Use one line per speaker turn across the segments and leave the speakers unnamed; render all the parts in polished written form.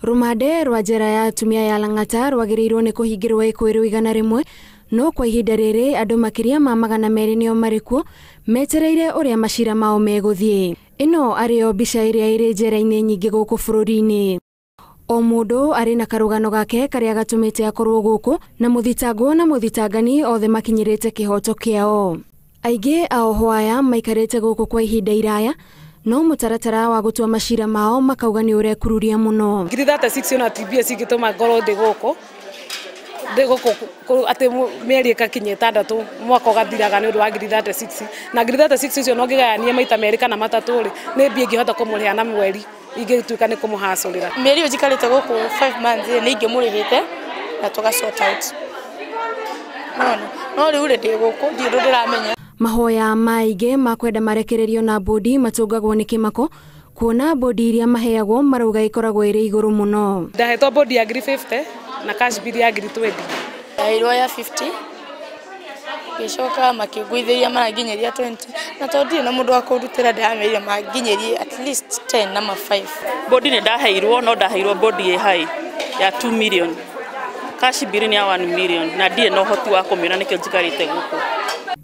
Rumande rwa njera ya atumia ya Lang'ata rwagĩrĩirwo nĩ kũhingĩrwo ĩkwĩrwo 100, no kwa ihinda rĩrĩ andũ makĩria ma 200 nĩo marĩ kuo metereire ũrĩa macira mao megũthiĩ. Ĩno arĩyo mbica ĩrĩa ĩrĩ njera-inĩ nyingĩ gũkũ bũrũri-inĩ. O mũndũ arĩ na karũgano gake karĩa gatũmĩte akorwo gũkũ, na mũthitangwo na mũthitangani othe makinyĩrĩte kĩhoto kĩao. Aingĩ a ohwo aya maikarĩte gũkũ kwa ihinda iraya, no mũtaratara wa gũtua macira mao makauga nĩ ũrekururia mũno.
36 ona TBS ingĩtũma ngorwo ndĩ gũkũ atĩ mĩeri ĩgakinya 6 mwaka ũgathiraga nĩ ũndũ wa 36, na 36 ũcio no ngĩgayanie maita 2 kana 3 rĩ, nĩ mbia ingĩhota kũmũrĩha na mweri ingĩtuĩka nĩ kũmũhacũrĩra.
Mĩeri ĩyo njikarĩte gũkũ 5 months nĩ ingĩmũrĩhĩte na tũga sort out. No rĩu rĩ ndĩ gũkũ ndirĩ ũndũ ndĩramenya.
Mahoya maingĩ ma kwenda marekererio na bodi matũngagwo nĩ kĩmako, kuona bodi iria maheagwo marauga ikoragwo ĩrĩ igũrũ mũno.
Ndahetwo bodi ya 50,000 na cash bill ya 20,000.
Ndaheirwo ya 50, ngĩcoka makĩngũithĩria maranginyĩria 20, na tondũ ndirĩ na mũndũ wa kũndutĩra ndĩramerire manginyĩrie at least 10 na ma 5.
Bodi nĩ ndaheirwo, no ndaheirwo bodi ĩ high ya 2 million. Cash bill nĩ ya 1 million na ndirĩ na ũhoti wa kũmĩona nĩkĩo njikarĩte gũkũ.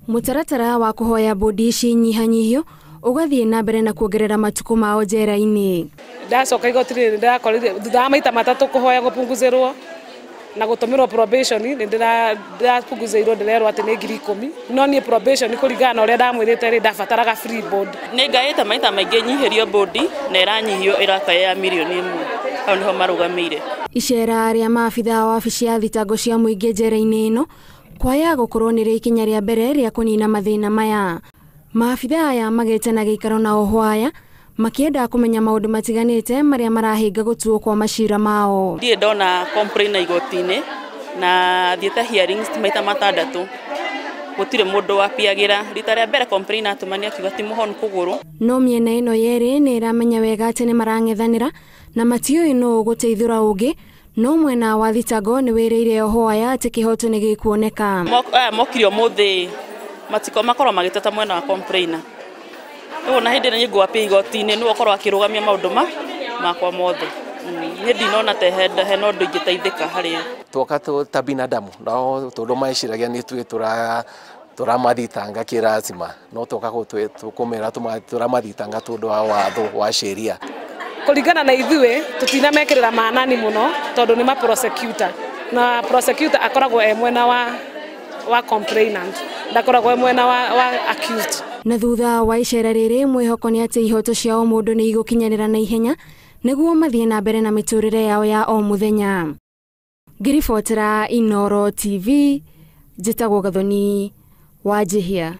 Mũtaratara wa kũhoya bodi ici nyihanyihio ũgathiĩ na mbere na kuongerera matukũ mao njera-inĩ.
Ndacoka igoti-inĩ ndĩrakorire thutha wa maita 3 kũhoya gũpunguzĩrwo na gũtũmĩrwo probation, nĩ ndĩrapunguzĩirwo ndĩrerwo atĩ nĩ 10,000, no niĩ probation kũringana na ũrĩa ndamwĩrĩte rĩ, ndabataraga free board.
Nĩ ngaĩte maita maingĩ nyihĩrio bodi na ĩranyihio ĩraka ya 1 million, hau nĩho marũgamĩire.
Icera rĩa maabitha wa wabici ya thitango cia mũingĩ njera-inĩ ĩno kwaya gũkorwo nĩrĩo ikinya rĩa mbere rĩa kũnina mathĩna maya. Maabitha aya magĩte na gĩikaro na ohwo aya makĩenda kũmenya maũndũ matiganĩte marĩa marahĩnga gũtuo kwa macira mao.
Ndirĩ ndona complain na igoti-inĩ na thiĩte hearings maita 6, gũtirĩ mũndũ wapiagĩra. Rita rĩa mbere complain atũmania akiuga ti mũhonu kũgũrũ.
No mĩena ĩno yerĩ nĩ ĩramenya wega atĩ nĩ marang'ethanĩra na matiũĩ nũ ũgũteithũra ũngĩ, no mwena wa thitango nĩ wĩrĩire ohwo aya atĩ kĩhoto nĩ gĩkuoneka.
Aya mokire ũmũthĩ matiko makorwo magĩteta mwena wa complainer. Rĩu ona hĩndĩ ĩrĩa niĩ ngwapia igoti-inĩ nĩwe ũkorwo akĩrũgamia maũndũ makwa mothe. Niĩ ndinona ta hena ũndũ ingĩteithĩka harĩ.
Twoka ta binadamu nao tondũ meciragia nĩ ithuĩ tũramathitanga kĩracima, no twoka kũmera tũramathitanga tondũ wa watho wa sheria.
Kũringana na ithuĩ tũtinamekĩrĩra manani mũno tondũ nĩ ma prosecutor, na prosecutor akoragwo e mwena wa complainant, ndakoragwo e mwena wa accused.
Na thutha wa icera rĩrĩ mwĩhoko nĩ atĩ ihoto cia o mũndũ nĩ igũkinyanĩra na ihenya nĩguo mathiĩ na mbere na mĩtũrĩre yao ya o mũthenya. Ngĩribotera Inooro TV, njĩtagwo Gathoni Wanjihia.